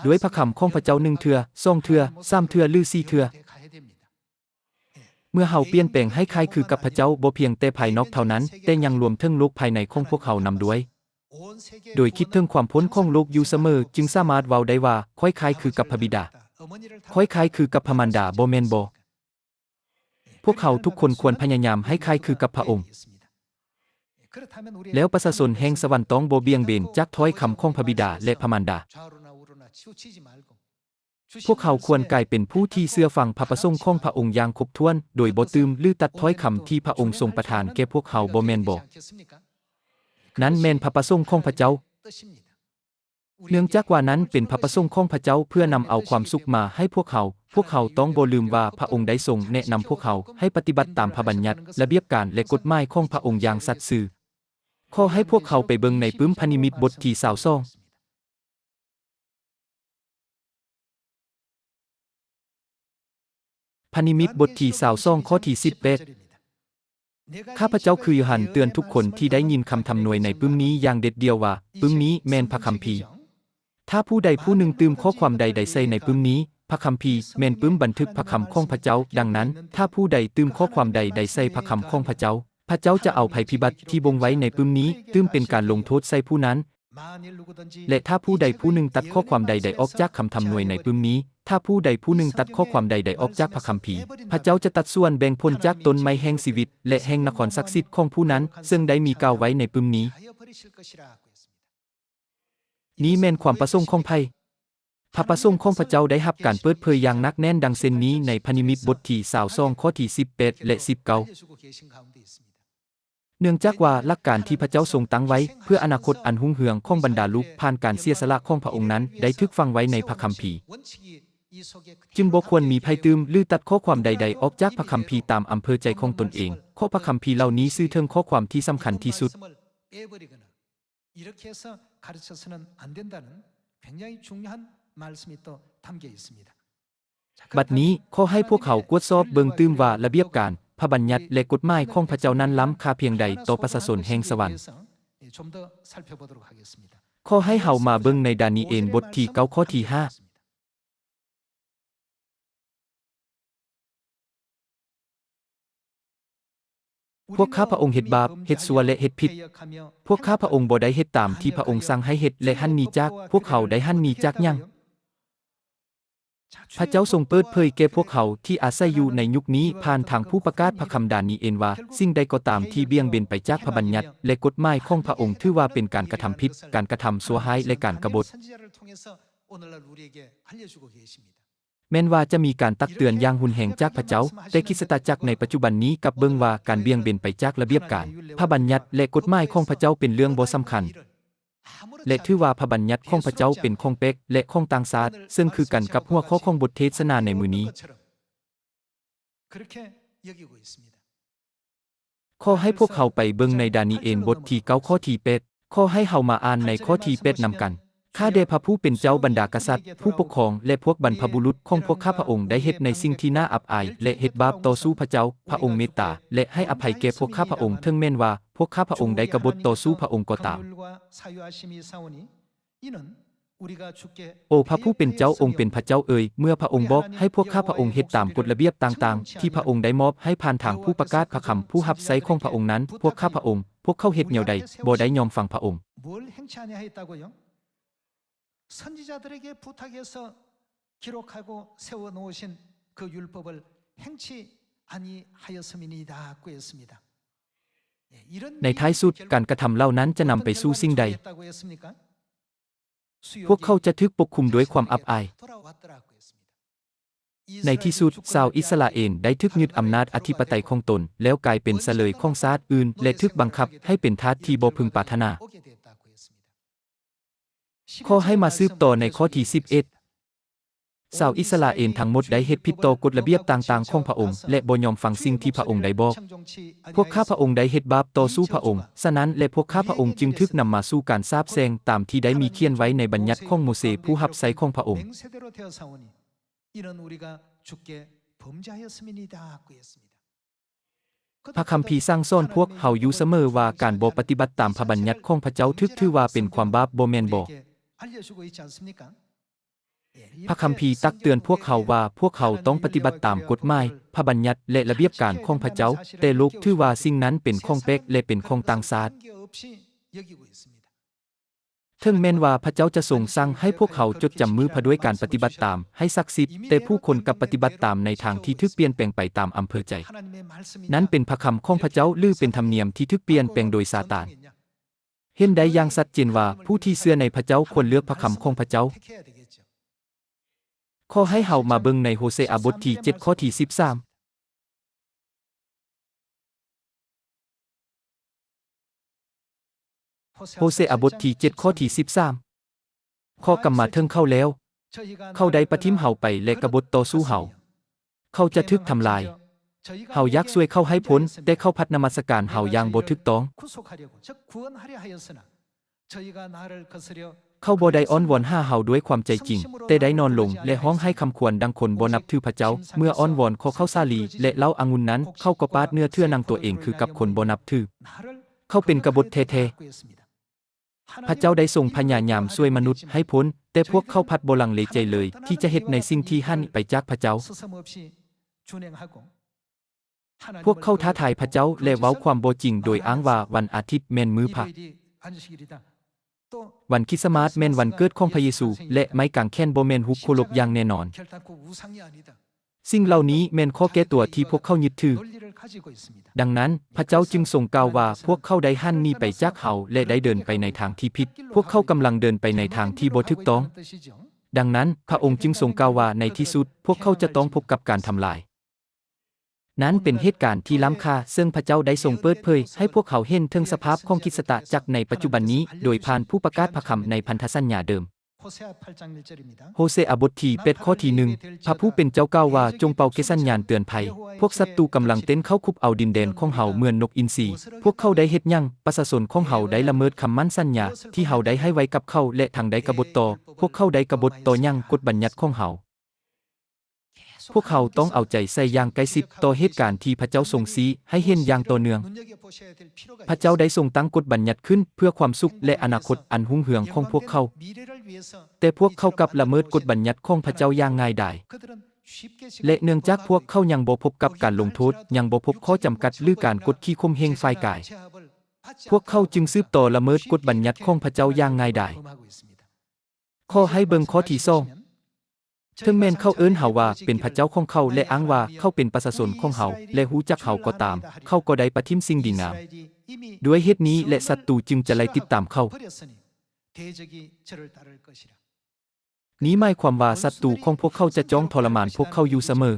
ດ້ວຍພະຄຳຂອງພະເຈົ້າໜຶ່ງເທື່ອ, ສອງເທື່ອ, ສາມເທື່ອ ຫຼື ສີ່ເທື່ອ. ເມື່ອເຮົາປ່ຽນແປງໃຫ້ຄ້າຍຄືກັບພະເຈົ້າບໍ່ພຽງແຕ່ພາຍນອກເທົ່ານັ້ນ, ແຕ່ຍັງລວມເຖິງໂລກພາຍໃນຂອງພວກເຮົານຳດ້ວຍ. ໂດຍຄິດເຖິງຄວາມພົ້ນຂອງໂລກຢູ່ສະເໝີ, ຈຶ່ງສາມາດເວົ້າໄດ້ວ່າ, ຂ້ອຍຄ້າຍຄືກັບພະບິດາ. ຂ້ອຍຄ້າຍຄືກັບພະມານດາ, ບໍ່ແມ່ນບໍ? ພວກເຮົາທຸກຄົນຄວນພະຍາຍາມໃຫ້ຄ້າຍຄືກັບພະອົງ. ແລ້ວປະຊາຊົນແຫ່ງສະຫວັນຕ້ອງບໍ່ບ່ຽງເບນຈາກຖ້ອຍຄຳຂອງພະບິດາ ແລະ ພະມານດາ. ພວກເຮົາຄວນກາຍເປັນຜູ້ທີ່ເຊື່ອຟັງພະປະສົງຂອງພະອົງຢ່າງຄົບຖ້ວນ, ໂດຍບໍ່ຕື່ມ ຫຼື ຕັດຖ້ອຍຄຳທີ່ພະອົງຊົງປະທານແກ່ພວກເຮົາ, ບໍ່ແມ່ນບໍ? ນັ້ນແມ່ນພະປະສົງຂອງພະເຈົ້າ. ເນື່ອງຈາກວ່ານັ້ນເປັນພະປະສົງຂອງພະເຈົ້າເພື່ອນຳເອົາຄວາມສຸກມາໃຫ້ພວກເຮົາ, ພວກເຮົາຕ້ອງບໍ່ລືມວ່າພະອົງໄດ້ຊົງແນະນຳພວກເຮົາໃຫ້ປະຕິບັດຕາມພະບັນຍັດ, ລະບຽບການ ແລະ ກົດໝາຍຂອງພະອົງຢ່າງສັດຊື່. ຂໍໃຫ້ພວກເຮົາໄປເບິ່ງໃນປຶ້ມພະນິມິດບົດທີຊາວສອງ. ພະນິມິດບົດທີຊາວສອງ ຂໍ້ທີສິບແປດ. ຂ້າພະເຈົ້າຄືໂຢຮັນເຕືອນທຸກຄົນທີ່ໄດ້ຍິນຄຳທຳນວຍໃນປຶ້ມນີ້ຢ່າງເດັດດ່ຽວວ່າ ປຶ້ມນີ້ແມ່ນພະຄຳພີ. ຖ້າຜູ້ໃດຜູ້ໜຶ່ງຕື່ມຂໍ້ຄວາມໃດໆໃສ່ໃນປຶ້ມນີ້, ພະຄຳພີແມ່ນປຶ້ມບັນທຶກພະຄຳຂອງພະເຈົ້າ. ດັ່ງນັ້ນ, ຖ້າຜູ້ໃດຕື່ມຂໍ້ຄວາມໃດໆໃສ່ພະຄຳຂອງພະເຈົ້າ, ພະເຈົ້າຈະເອົາໄພພິບັດທີ່ບົ່ງໄວ້ໃນປຶ້ມນີ້ຕື່ມເປັນການລົງໂທດໃສ່ຜູ້ນັ້ນ. ແລະ ຖ້າຜູ້ໃດຜູ້ໜຶ່ງຕັດຂໍ້ຄວາມໃດໆອອກຈາກຄຳທຳນວຍໃນປຶ້ມນີ້, ຖ້າຜູ້ໃດຜູ້ໜຶ່ງຕັດຂໍ້ຄວາມໃດໆອອກຈາກພະຄຳພີ, ພະເຈົ້າຈະຕັດສ່ວນແບ່ງຜົນຈາກຕົ້ນໄມ້ແຫ່ງຊີວິດ ແລະ ແຫ່ງນະຄອນສັກສິດຂອງຜູ້ນັ້ນ, ເຊິ່ງໄດ້ມີກ່າວໄວ້ໃນປຶ້ມນີ້. ນີ້ແມ່ນຄວາມປະສົງຂອງໃຜ? ພະປະສົງຂອງພະເຈົ້າໄດ້ຮັບການເປີດເຜີຍຢ່າງໜັກແໜ້ນດັ່ງເຊັ່ນນີ້ໃນພະນິມິດບົດທີຊາວສອງ ຂໍ້ທີສິບແປດ ແລະ ສິບເກົ້າ. ເນື່ອງຈາກວ່າຫຼັກການທີ່ພະເຈົ້າຊົງຕັ້ງໄວ້ເພື່ອອະນາຄົດອັນຮຸ່ງເຮືອງຂອງບັນດາລູກຜ່ານການເສຍສະຫຼະຂອງພະອົງນັ້ນໄດ້ຖືກຝັງໄວ້ໃນພະຄຳພີ, ຈຶ່ງບໍ່ຄວນມີໃຜຕື່ມ ຫຼື ຕັດຂໍ້ຄວາມໃດໆອອກຈາກພະຄຳພີຕາມອຳເພີໃຈຂອງຕົນເອງ, ເພາະພະຄຳພີເຫຼົ່ານີ້ສື່ເຖິງຂໍ້ຄວາມທີ່ສຳຄັນທີ່ສຸດ. 이렇게 해서 가르쳐서는 안 된다는 굉장히 중요한 말씀이 또 담겨 있습니다. ບັດນີ້, ຂໍໃຫ້ພວກເຮົາກວດສອບເບິ່ງຕື່ມວ່າລະບຽບການ, ພະບັນຍັດ ແລະ ກົດໝາຍຂອງພະເຈົ້ານັ້ນລ້ຳຄ່າພຽງໃດຕໍ່ປະຊາຊົນແຫ່ງສະຫວັນ. 예, 좀 더 살펴보도록 하겠습니다. ຂໍໃຫ້ເຮົາມາເບິ່ງໃນດານີເອນບົດທີເກົ້າ ຂໍ້ທີຫ້າ. ພວກຂ້າພະອົງເຮັດບາບ, ເຮັດຊົ່ວ ແລະ ເຮັດຜິດ. ພວກຂ້າພະອົງບໍ່ໄດ້ເຮັດຕາມທີ່ພະອົງສັ່ງໃຫ້ເຮັດ ແລະ ຫັນໜີຈາກ. ພວກເຮົາໄດ້ຫັນໜີຈາກຫຍັງ? ພະເຈົ້າຊົງເປີດເຜີຍແກ່ພວກເຮົາທີ່ອາໄສຢູ່ໃນຍຸກນີ້ຜ່ານທາງຜູ້ປະກາດພະຄຳດານີເອນວ່າ, ສິ່ງໃດກໍຕາມທີ່ບຽງເບນໄປຈາກພະບັນຍັດ ແລະ ກົດໝາຍຂອງພະອົງ ຖືວ່າເປັນການກະທຳຜິດ, ການກະທຳຊົ່ວຮ້າຍ ແລະ ການກະບົດ. ແມ່ນວ່າຈະມີການຕັກເຕືອນຢ່າງຮຸນແຮງຈາກພະເຈົ້າ, ແຕ່ຄຣິສຕະຈັກໃນປັດຈຸບັນນີ້ກັບເບິ່ງວ່າການບຽງເບນໄປຈາກລະບຽບການ, ພະບັນຍັດ ແລະ ກົດໝາຍຂອງພະເຈົ້າເປັນເລື່ອງບໍ່ສຳຄັນ ແລະ ຖືວ່າພະບັນຍັດຂອງພະເຈົ້າເປັນຂອງແປກ ແລະ ຂອງຕ່າງຊາດ, ເຊິ່ງຄືກັນກັບຫົວຂໍ້ຂອງບົດເທດສະໜາໃນມື້ນີ້. ຂໍໃຫ້ພວກເຮົາໄປເບິ່ງໃນດານີເອນບົດທີເກົ້າ ຂໍ້ທີແປດ. ຂໍໃຫ້ເຮົາມາອ່ານໃນຂໍ້ທີແປດນຳກັນ. ຂ້າແດ່ພະຜູ້ເປັນເຈົ້າ, ບັນດາກະສັດ, ຜູ້ປົກຄອງ ແລະ ພວກບັນພະບຸລຸດຂອງພວກຂ້າພະອົງໄດ້ເຮັດໃນສິ່ງທີ່ໜ້າອັບອາຍ ແລະ ເຮັດບາບຕໍ່ສູ້ພະເຈົ້າ. ພະອົງເມດຕາ ແລະ ໃຫ້ອະໄພແກ່ພວກຂ້າພະອົງ, ເຖິງແມ່ນວ່າພວກຂ້າພະອົງໄດ້ກະບົດຕໍ່ສູ້ພະອົງກໍຕາມ. ໂອ ພະຜູ້ເປັນເຈົ້າ, ອົງເປັນພະເຈົ້າເອີຍ, ເມື່ອພະອົງບອກໃຫ້ພວກຂ້າພະອົງເຮັດຕາມກົດລະບຽບຕ່າງໆ ທີ່ພະອົງໄດ້ມອບໃຫ້ຜ່ານທາງຜູ້ປະກາດພະຄຳຜູ້ຮັບໃຊ້ຂອງພະອົງນັ້ນ, ພວກຂ້າພະອົງ, ພວກເຂົາເຮັດແນວໃດ? ບໍ່ໄດ້ຍອມຟັງພະອົງ. 뭘 행치 아니하였다고요? 선지자들에게 부탁해서 기록하고 세워 놓으신 그 율법을 행치 아니하였음이니이다 였습니다. 예, 이런 ໃນທ້າຍສຸດ, ການກະທຳເຫຼົ່ານັ້ນຈະນຳໄປສູ່ສິ່ງໃດ? 수용이 ພວກເຂົາຈະຖືກປົກຄຸມດ້ວຍຄວາມອັບອາຍ. 돌아왔더라고 였습니다. ໃນທີ່ສຸດ, ຊາວອິດສະຣາເອນໄດ້ຖືກຍຶດອຳນາດອະທິປະໄຕຂອງຕົນ, ແລ້ວກາຍເປັນສະເຫຼີຍຂອງຊາດອື່ນ ແລະ ຖືກບັງຄັບໃຫ້ເປັນທາດທີ່ບໍ່ເພິ່ງປາດຖະໜາ. 오게 되었다고 였습니다. ຂໍໃຫ້ມາສືບຕໍ່ໃນຂໍ້ທີສິບເອັດ. ຊາວອິດສະຣາເອນທັງໝົດໄດ້ເຮັດຜິດຕໍ່ກົດລະບຽບຕ່າງໆຂອງພະອົງ ແລະ ບໍ່ຍອມຟັງສິ່ງທີ່ພະອົງໄດ້ບອກ. ພວກຂ້າພະອົງໄດ້ເຮັດບາບຕໍ່ສູ້ພະອົງ, ສະນັ້ນ ແລະ ພວກຂ້າພະອົງຈຶ່ງຖືກນຳມາສູ່ການສາບແຊ່ງ, ຕາມທີ່ໄດ້ມີຂຽນໄວ້ໃນບັນຍັດຂອງໂມເຊຜູ້ຮັບໃຊ້ຂອງພະອົງ. 맹세대로 되어사오니 이는 우리가 주께 범죄하였음이니이다 였습니다. ພະຄຳພີສັ່ງສອນພວກເຮົາຢູ່ສະເໝີວ່າການບໍ່ປະຕິບັດຕາມພະບັນຍັດຂອງພະເຈົ້າຖືກຖືວ່າເປັນຄວາມບາບ, ບໍ່ແມ່ນບໍ? 알려주고 있지 않습니까? 예, ພະຄຳພີຕັກເຕືອນພວກເຮົາວ່າພວກເຮົາຕ້ອງປະຕິບັດຕາມກົດໝາຍ, ພະບັນຍັດ ແລະ ລະບຽບການຂອງພະເຈົ້າ, ແຕ່ໂລກຖືວ່າສິ່ງນັ້ນເປັນຂອງແປກ ແລະ ເປັນຂອງຕ່າງຊາດ. 여기고 있습니다. ເຖິງແມ່ນວ່າພະເຈົ້າຈະຊົງສັ່ງໃຫ້ພວກເຮົາຈົດຈຳມື້ພະດ້ວຍການປະຕິບັດຕາມໃຫ້ສັກສິດ, ແຕ່ຜູ້ຄົນກັບປະຕິບັດຕາມໃນທາງທີ່ຖືກປ່ຽນແປງໄປຕາມອຳເພີໃຈ. 하나님의 말씀이냐, ນັ້ນເປັນພະຄຳຂອງພະເຈົ້າ ຫຼື ເປັນທຳນຽມທີ່ຖືກປ່ຽນແປງໂດຍຊາຕານ? 냐 ເຫັນໄດ້ຢ່າງຊັດເຈນວ່າ ຜູ້ທີ່ເຊື່ອໃນພະເຈົ້າຄວນເລືອກພະຄຳຂອງພະເຈົ້າ. ແທ້ແທ້ ຂໍໃຫ້ເຮົາມາເບິ່ງໃນໂຮເຊອາບົດທີເຈັດ ຂໍ້ທີສິບສາມ. ໂຮເຊອາບົດທີເຈັດ ຂໍ້ທີສິບສາມ. ຂໍ້ກຳມາເຖິງເຂົາແລ້ວ. ເຂົາໄດ້ປະຖິ້ມເຮົາໄປ ແລະ ກະບົດຕໍ່ສູ້ເຮົາ. ເຂົາຈະຖືກທຳລາຍ. ເຮົາຢາກຊ່ວຍເຂົາໃຫ້ພົ້ນ, ແຕ່ເຂົາພັດນະມັດສະການເຮົາຢ່າງບໍ່ຖືກຕ້ອງ. ເຂົາບໍ່ໄດ້ອ້ອນວອນຫາເຮົາດ້ວຍຄວາມໃຈຈິງ, ແຕ່ໄດ້ນອນລົງ ແລະ ຮ້ອງໄຫ້ຄຳຄວນດັ່ງຄົນບໍ່ນັບຖືພະເຈົ້າ. ເມື່ອອ້ອນວອນຂໍເຂົ້າສາລີ ແລະ ເຫຼົ້າອະງຸ່ນນັ້ນ, ເຂົາກໍປາດເນື້ອເທື່ອໜັງຕົວເອງຄືກັບຄົນບໍ່ນັບຖື. ເຂົາເປັນກະບົດແທ້ໆ. ພະເຈົ້າໄດ້ຊົງພະຍາຍາມຊ່ວຍມະນຸດໃຫ້ພົ້ນ, ແຕ່ພວກເຂົາພັດບໍ່ລັງເລໃຈເລີຍທີ່ຈະເຮັດໃນສິ່ງທີ່ຫັນໄປຈາກພະເຈົ້າ. ພວກເຂົາທ້າທາຍພະເຈົ້າ ແລະ ເວົ້າຄວາມບໍ່ຈິງໂດຍອ້າງວ່າວັນອາທິດແມ່ນມື້ພະ, ວັນຄຣິສຕະມາດແມ່ນວັນເກີດຂອງພະເຢຊູ ແລະ ໄມ້ກາງແຂນບໍ່ແມ່ນຮູບເຄົາລົບຢ່າງແນ່ນອນ. ສິ່ງເຫຼົ່ານີ້ແມ່ນຂໍ້ແກ້ຕົວທີ່ພວກເຂົາຍຶດຖື. ດັ່ງນັ້ນ, ພະເຈົ້າຈຶ່ງຊົງກ່າວວ່າພວກເຂົາໄດ້ຫັນໜີໄປຈາກເຮົາ ແລະ ໄດ້ເດີນໄປໃນທາງທີ່ຜິດ. ພວກເຂົາກຳລັງເດີນໄປໃນທາງທີ່ບໍ່ຖືກຕ້ອງ. ດັ່ງນັ້ນ, ພະອົງຈຶ່ງຊົງກ່າວວ່າໃນທີ່ສຸດພວກເຂົາຈະຕ້ອງພົບກັບການທຳລາຍ. ນັ້ນເປັນເຫດການທີ່ລ້ຳຄ່າ, ເຊິ່ງພະເຈົ້າໄດ້ຊົງເປີດເຜີຍໃຫ້ພວກເຮົາເຫັນເຖິງສະພາບຂອງຄຣິສຕະຈັກໃນປັດຈຸບັນນີ້ ໂດຍຜ່ານຜູ້ປະກາດພະຄຳໃນພັນທະສັນຍາເດີມ. ໂຮເຊອາບົດທີແປດຂໍ້ທີໜຶ່ງ, ພະຜູ້ເປັນເຈົ້າກ່າວວ່າ, ຈົ່ງເປົ່າແກສັນຍານເຕືອນໄພ, ພວກສັດຕູກຳລັງເຕັ້ນເຂົ້າຄຸບເອົາດິນແດນຂອງເຮົາເໝືອນນົກອິນຊີ. ພວກເຂົາໄດ້ເຮັດຫຍັງ? ປະຊາຊົນຂອງເຮົາໄດ້ລະເມີດຄຳໝັ້ນສັນຍາທີ່ເຮົາໄດ້ໃຫ້ໄວ້ກັບເຂົາ ແລະ ທັງໄດ້ກະບົດຕໍ່. ພວກເຂົາໄດ້ກະບົດຕໍ່ຫຍັງ? ກົດບັນຍັດຂອງເຮົາ. ພວກເຮົາຕ້ອງເອົາໃຈໃສ່ຢ່າງໃກ້ຊິດຕໍ່ເຫດການທີ່ພະເຈົ້າຊົງຊີ້ໃຫ້ເຫັນຢ່າງຕໍ່ເນື່ອງ. ພະເຈົ້າໄດ້ຊົງຕັ້ງກົດບັນຍັດຂຶ້ນເພື່ອຄວາມສຸກ ແລະ ອະນາຄົດອັນຮຸ່ງເຮືອງຂອງພວກເຂົາ, ແຕ່ພວກເຂົາກັບລະເມີດກົດບັນຍັດຂອງພະເຈົ້າຢ່າງງ່າຍດາຍ. ແລະ ເນື່ອງຈາກພວກເຂົາຍັງບໍ່ພົບກັບການລົງໂທດ, ຍັງບໍ່ພົບຂໍ້ຈຳກັດ ຫຼື ການກົດຂີ່ຂົ່ມເຫງຝ່າຍກາຍ, ພວກເຂົາຈຶ່ງສືບຕໍ່ລະເມີດກົດບັນຍັດຂອງພະເຈົ້າຢ່າງງ່າຍດາຍ. ຂໍໃຫ້ເບິ່ງຂໍ້ທີສອງ. ເຖິງແມ່ນເຂົາເອີ້ນເຮົາວ່າເປັນພະເຈົ້າຂອງເຂົາ ແລະ ອ້າງວ່າເຂົາເປັນປະຊາຊົນຂອງເຮົາ ແລະ ຮູ້ຈັກເຮົາກໍຕາມ, ເຂົາກໍໄດ້ປະຖິ້ມສິ່ງດີງາມ. ດ້ວຍເຫດນີ້ແຫຼະ ສັດຕູຈຶ່ງຈະໄລ່ຕິດຕາມເຂົາ. ນີ້ໝາຍຄວາມວ່າສັດຕູຂອງພວກເຂົາຈະຈ້ອງທໍລະມານພວກເຂົາຢູ່ສະເໝີ.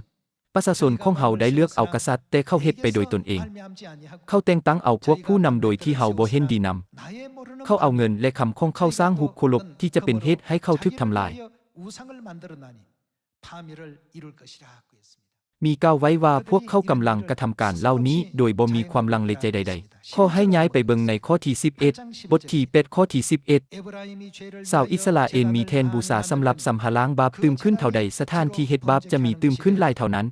ປະຊາຊົນຂອງເຮົາໄດ້ເລືອກເອົາກະສັດ, ແຕ່ເຂົາເຮັດໄປໂດຍຕົນເອງ. ເຂົາແຕ່ງຕັ້ງເອົາພວກຜູ້ນຳໂດຍທີ່ເຮົາບໍ່ເຫັນດີນຳ. ເຂົາເອົາເງິນ ແລະ ຄຳຂອງເຂົາສ້າງຮູບເຄົາລົບທີ່ຈະເປັນເຫດໃຫ້ເຂົາຖືກທຳລາຍ. ມີກ່າວໄວ້ວ່າພວກເຂົາກຳລັງກະທຳການເຫຼົ່ານີ້ໂດຍບໍ່ມີຄວາມລັງເລໃຈໃດໆ. ຂໍໃຫ້ຍ້າຍໄປເບິ່ງໃນຂໍ້ທີສິບເອັດ, ບົດທີແປດ ຂໍ້ທີສິບເອັດ. ຊາວອິດສະຣາເອນມີແທ່ນບູຊາສຳລັບຊຳຮະລ້າງບາບຕື່ມຂຶ້ນເທົ່າໃດ, ສະຖານທີ່ເຮັດບາບຈະມີຕື່ມຂຶ້ນຫຼາຍເທົ່ານັ້ນ.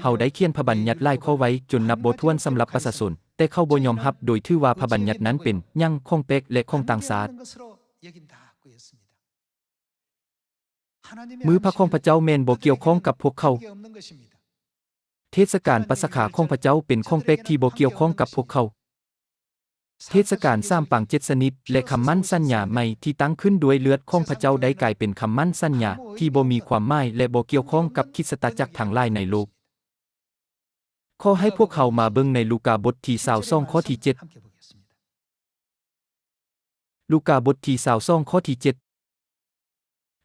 ເຮົາໄດ້ຂຽນພະບັນຍັດຫຼາຍຂໍ້ໄວ້ຈົນນັບບໍ່ຖ້ວນສຳລັບປະຊາຊົນ, ແຕ່ເຂົາບໍ່ຍອມຮັບໂດຍຖືວ່າພະບັນຍັດນັ້ນເປັນຫຍັງ? ຂອງແປກ ແລະ ຂອງຕ່າງຊາດ. ມື້ພະຂອງພະເຈົ້າແມ່ນບໍ່ກ່ຽວຂ້ອງກັບພວກເຂົາ. ເທດສະການປັດສະຄາຂອງພະເຈົ້າເປັນຂອງແປກທີ່ບໍ່ກ່ຽວຂ້ອງກັບພວກເຂົາ. ເທດສະການສາມປາງເຈັດຊະນິດ ແລະ ຄຳໝັ້ນສັນຍາໃໝ່ທີ່ຕັ້ງຂຶ້ນດ້ວຍເລືອດຂອງພະເຈົ້າໄດ້ກາຍເປັນຄຳໝັ້ນສັນຍາທີ່ບໍ່ມີຄວາມໝາຍ ແລະ ບໍ່ກ່ຽວຂ້ອງກັບຄຣິສຕະຈັກທັງຫຼາຍໃນໂລກ. ຂໍໃຫ້ພວກເຮົາມາເບິ່ງໃນລູກາບົດທີຊາວສອງ ຂໍ້ທີເຈັດ. ລູກາບົດທີຊາວສອງ ຂໍ້ທີເຈັດ.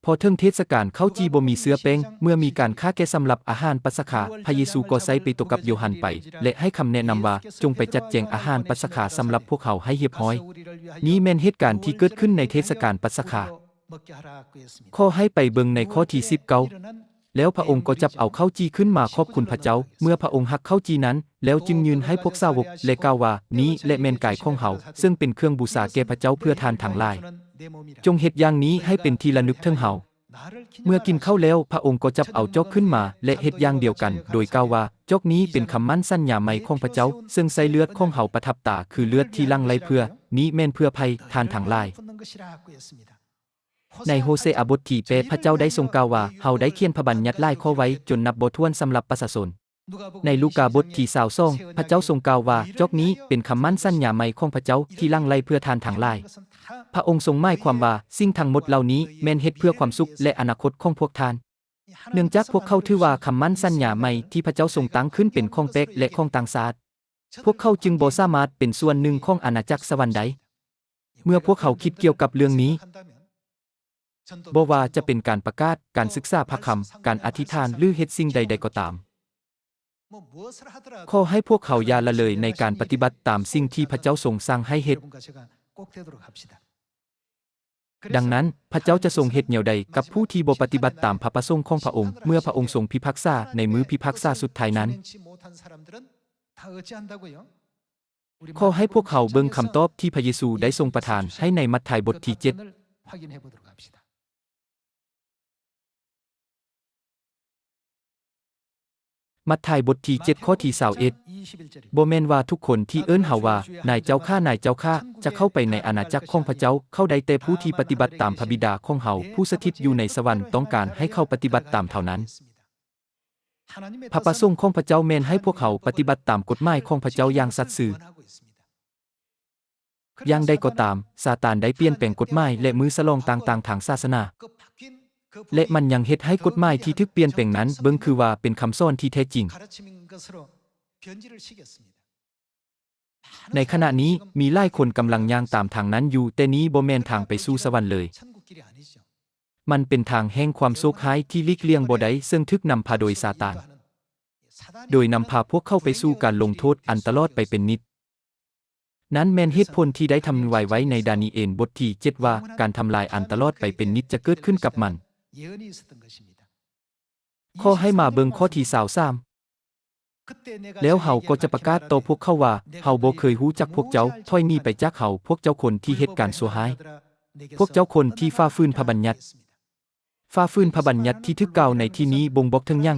ພໍເຖິງເທດສະການເຂົ້າຈີ່ບໍ່ມີເຊື້ອແປ້ງ, ເມື່ອມີການຂ້າແກະສຳລັບອາຫານປັດສະຄາ, ພະເຢຊູກໍໃຊ້ເປໂຕກັບໂຢຮັນໄປ ແລະ ໃຫ້ຄຳແນະນຳວ່າ, ຈົ່ງໄປຈັດແຈງອາຫານປັດສະຄາສຳລັບພວກເຮົາໃຫ້ຮຽບຮ້ອຍ. ນີ້ແມ່ນເຫດການທີ່ເກີດຂຶ້ນໃນເທດສະການປັດສະຄາ. ຂໍໃຫ້ໄປເບິ່ງໃນຂໍ້ທີສິບເກົ້າ. ແລ້ວພະອົງກໍຈັບເອົາເຂົ້າຈີ່ຂຶ້ນມາຂອບຄຸນພະເຈົ້າ, ເມື່ອພະອົງຫັກເຂົ້າຈີ່ນັ້ນ, ແລ້ວຈຶ່ງຍື່ນໃຫ້ພວກສາວົກ ແລະ ກ່າວວ່າ, ນີ້ແຫຼະແມ່ນກາຍຂອງເຮົາ, ເຊິ່ງເປັນເຄື່ອງບູຊາແກ່ພະເຈົ້າເພື່ອທ່ານທັງຫຼາຍ. ຈົ່ງເຮັດຢ່າງນີ້ໃຫ້ເປັນທີ່ລະນຶກເຖິງເຮົາ. ເມື່ອກິນເຂົ້າແລ້ວ, ພະອົງກໍຈັບເອົາຈອກຂຶ້ນມາ ແລະ ເຮັດຢ່າງດຽວກັນ, ໂດຍກ່າວວ່າ, ຈອກນີ້ເປັນຄຳໝັ້ນສັນຍາໃໝ່ຂອງພະເຈົ້າ, ເຊິ່ງໃສ່ເລືອດຂອງເຮົາປະທັບຕາ, ຄືເລືອດທີ່ຫຼັ່ງໄຫຼເພື່ອ, ນີ້ແມ່ນເພື່ອໃຜ, ທ່ານທັງຫຼາຍ. ໃນໂຮເຊອາບົດທີແປດ ພະເຈົ້າໄດ້ຊົງກ່າວວ່າ, ເຮົາໄດ້ຂຽນພະບັນຍັດຫຼາຍຂໍ້ໄວ້ຈົນນັບບໍ່ຖ້ວນສຳລັບປະຊາຊົນ. ໃນລູກາບົດທີຊາວສອງ ພະເຈົ້າຊົງກ່າວວ່າ, ຈອກນີ້ເປັນຄຳໝັ້ນສັນຍາໃໝ່ຂອງພະເຈົ້າທີ່ຫຼັ່ງໄຫຼເພື່ອທ່ານທັງຫຼາຍ. ພະອົງຊົງໝາຍຄວາມວ່າ, ສິ່ງທັງໝົດເຫຼົ່ານີ້ແມ່ນເຮັດເພື່ອຄວາມສຸກ ແລະ ອະນາຄົດຂອງພວກທ່ານ. ເນື່ອງຈາກພວກເຂົາຖືວ່າຄຳໝັ້ນສັນຍາໃໝ່ທີ່ພະເຈົ້າຊົງຕັ້ງຂຶ້ນເປັນຂອງແປກ ແລະ ຂອງຕ່າງຊາດ, ພວກເຂົາຈຶ່ງບໍ່ສາມາດເປັນສ່ວນໜຶ່ງຂອງອານາຈັກສະຫວັນໄດ້. ເມື່ອພວກເຮົາຄິດກ່ຽວກັບເລື່ອງນີ້, ບໍ່ວ່າຈະເປັນການປະກາດ, ການສຶກສາພະຄຳ, ການອະທິຖານ ຫຼື ເຮັດສິ່ງໃດໆກໍຕາມ, ຂໍໃຫ້ພວກເຮົາຢ່າລະເລີຍໃນການປະຕິບັດຕາມສິ່ງທີ່ພະເຈົ້າຊົງສັ່ງໃຫ້ເຮັດ. ດັ່ງນັ້ນ, ພະເຈົ້າຈະຊົງເຮັດແນວໃດກັບຜູ້ທີ່ບໍ່ປະຕິບັດຕາມພະປະສົງຂອງພະອົງ ເມື່ອພະອົງຊົງພິພາກສາໃນມື້ພິພາກສາສຸດທ້າຍນັ້ນ? ຂໍໃຫ້ພວກເຮົາເບິ່ງຄຳຕອບທີ່ພະເຢຊູໄດ້ຊົງປະທານໃຫ້ໃນມັດທາຍບົດທີເຈັດ. ມັດທາຍບົດທີເຈັດ ຂໍ້ທີຊາວເອັດ. ບໍ່ແມ່ນວ່າທຸກຄົນທີ່ເອີ້ນເຮົາວ່າ, ນາຍເຈົ້າຂ້າ, ນາຍເຈົ້າຂ້າ, ຈະເຂົ້າໄປໃນອານາຈັກຂອງພະເຈົ້າ, ເຂົ້າໄດ້ແຕ່ຜູ້ທີ່ປະຕິບັດຕາມພະບິດາຂອງເຮົາ ຜູ້ສະຖິດຢູ່ໃນສະຫວັນ ຕ້ອງການໃຫ້ເຂົາປະຕິບັດຕາມເທົ່ານັ້ນ. ພະປະສົງຂອງພະເຈົ້າແມ່ນໃຫ້ພວກເຮົາປະຕິບັດຕາມກົດໝາຍຂອງພະເຈົ້າຢ່າງສັດຊື່. ຢ່າງໃດກໍຕາມ, ຊາຕານໄດ້ປ່ຽນແປງກົດໝາຍ ແລະ ມື້ສະຫຼອງຕ່າງໆທາງສາສະໜາ, ແລະ ມັນຍັງເຮັດໃຫ້ກົດໝາຍທີ່ຖືກປ່ຽນແປງນັ້ນເບິ່ງຄືວ່າເປັນຄຳສອນທີ່ແທ້ຈິງ. ໃນຂະນະນີ້, ມີຫຼາຍຄົນກຳລັງຍ່າງຕາມທາງນັ້ນຢູ່, ແຕ່ນີ້ບໍ່ແມ່ນທາງໄປສູ່ສະຫວັນເລີຍ. ມັນເປັນທາງແຫ່ງຄວາມໂຊກຮ້າຍທີ່ຫຼີກລ່ຽງບໍ່ໄດ້, ເຊິ່ງຖືກນຳພາໂດຍຊາຕານ, ໂດຍນຳພາພວກເຂົາໄປສູ່ການລົງໂທດອັນຕະຫຼອດໄປເປັນນິດ. ນັ້ນແມ່ນເຫດຜົນທີ່ໄດ້ທຳນາຍໄວ້ໃນດານີເອນບົດທີເຈັດວ່າ ການທຳລາຍອັນຕະຫຼອດໄປເປັນນິດຈະເກີດຂຶ້ນກັບມັນ. ຂໍໃຫ້ມາເບິ່ງຂໍ້ທີຊາວສາມ. ແລ້ວເຮົາກໍຈະປະກາດຕໍ່ພວກເຂົາວ່າ, ເຮົາບໍ່ເຄີຍຮູ້ຈັກພວກເຈົ້າ, ຖອຍໜີໄປຈາກເຮົາ, ພວກເຈົ້າຄົນທີ່ເຮັດການຊົ່ວຮ້າຍ, ພວກເຈົ້າຄົນທີ່ຝ່າຝືນພະບັນຍັດ. ຝ່າຝືນພະບັນຍັດທີ່ຖືກກ່າວໃນທີ່ນີ້ບົ່ງບອກເຖິງຫຍັງ?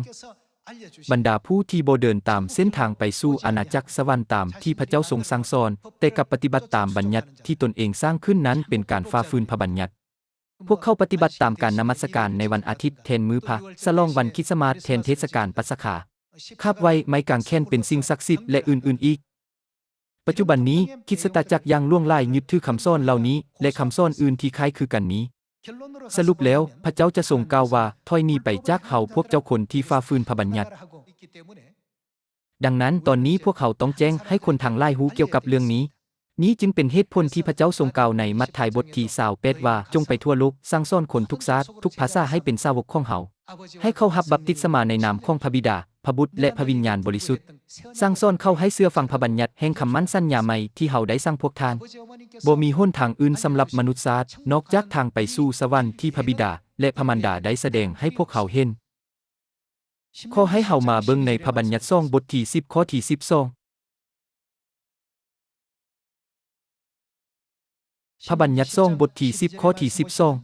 ບັນດາຜູ້ທີ່ບໍ່ເດີນຕາມເສັ້ນທາງໄປສູ່ອານາຈັກສະຫວັນຕາມທີ່ພະເຈົ້າຊົງສັ່ງສອນ, ແຕ່ກັບປະຕິບັດຕາມບັນຍັດທີ່ຕົນເອງສ້າງຂຶ້ນນັ້ນເປັນການຝ່າຝືນພະບັນຍັດ. ພວກເຂົາປະຕິບັດຕາມການນະມັດສະການໃນວັນອາທິດແທນມື້ພະ, ສະຫຼອງວັນຄຣິດສະມາດແທນເທດສະການປັດສະຄາ, ຄາບໄຫວ້ໄມ້ກາງແຂນເປັນສິ່ງສັກສິດ ແລະ ອື່ນໆອີກ. ປັດຈຸບັນນີ້, ຄຣິສຕະຈັກຢ່າງຫຼວງຫຼາຍຍຶດຖືຄຳສອນເຫຼົ່ານີ້ ແລະ ຄຳສອນອື່ນທີ່ຄ້າຍຄືກັນນີ້. ສະຫຼຸບແລ້ວ, ພະເຈົ້າຈະຊົງກ່າວວ່າ, ຖອຍໜີໄປຈາກເຮົາ, ພວກເຈົ້າຄົນທີ່ຝ່າຝືນພະບັນຍັດ. ດັ່ງນັ້ນ, ຕອນນີ້ພວກເຮົາຕ້ອງແຈ້ງໃຫ້ຄົນທັງຫຼາຍຮູ້ກ່ຽວກັບເລື່ອງນີ້. ນີ້ຈຶ່ງເປັນເຫດຜົນທີ່ພະເຈົ້າຊົງກ່າວໃນມັດທາຍບົດທີຊາວແປດວ່າ, ຈົ່ງໄປທົ່ວໂລກ, ສັ່ງສອນຄົນທຸກຊາດ, ທຸກພາສາໃຫ້ເປັນສາວົກຂອງເຮົາ. ໃຫ້ເຂົາຮັບບັບຕິດສະມາໃນນາມຂອງພະບິດາ, ພະບຸດ ແລະ ພະວິນຍານບໍລິສຸດ. ສັ່ງສອນເຂົາໃຫ້ເຊື່ອຟັງພະບັນຍັດແຫ່ງຄຳໝັ້ນສັນຍາໃໝ່ທີ່ເຮົາໄດ້ສັ່ງພວກທ່ານ. ບໍ່ມີຫົນທາງອື່ນສຳລັບມະນຸດຊາດ ນອກຈາກທາງໄປສູ່ສະຫວັນທີ່ພະບິດາ ແລະ ພະມານດາໄດ້ສະແດງໃຫ້ພວກເຮົາເຫັນ. ຂໍໃຫ້ເຮົາມາເບິ່ງໃນພະບັນຍັດສອງບົດທີສິບ ຂໍ້ທີສິບສອງ. ພະບັນຍັດສອງບົດທີສິບ ຂໍ້ທີສິບສອງ.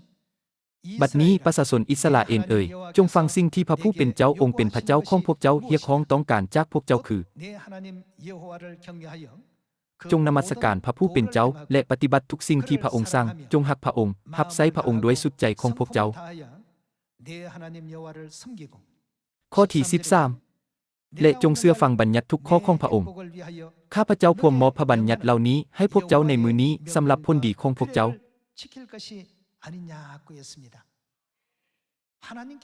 ບັດນີ້ປະຊາຊົນອິດສະຣາເອນເອີຍ, ຈົ່ງຟັງສິ່ງທີ່ພະຜູ້ເປັນເຈົ້າອົງເປັນພະເຈົ້າຂອງພວກເຈົ້າຮຽກຮ້ອງຕ້ອງການຈາກພວກເຈົ້າຄື, ຈົ່ງນະມັດສະການພະຜູ້ເປັນເຈົ້າ ແລະ ປະຕິບັດທຸກສິ່ງທີ່ພະອົງສັ່ງ, ຈົ່ງຮັກພະອົງ, ຮັບໃຊ້ພະອົງດ້ວຍສຸດໃຈຂອງພວກເຈົ້າ. ຂໍ້ທີສິບສາມ. ແລະ ຈົ່ງເຊື່ອຟັງບັນຍັດທຸກຂໍ້ຂອງພະອົງ. ຂ້າພະເຈົ້າພວມມອບພະບັນຍັດເຫຼົ່ານີ້ໃຫ້ພວກເຈົ້າໃນມື້ນີ້ສຳລັບຜົນດີຂອງພວກເຈົ້າ.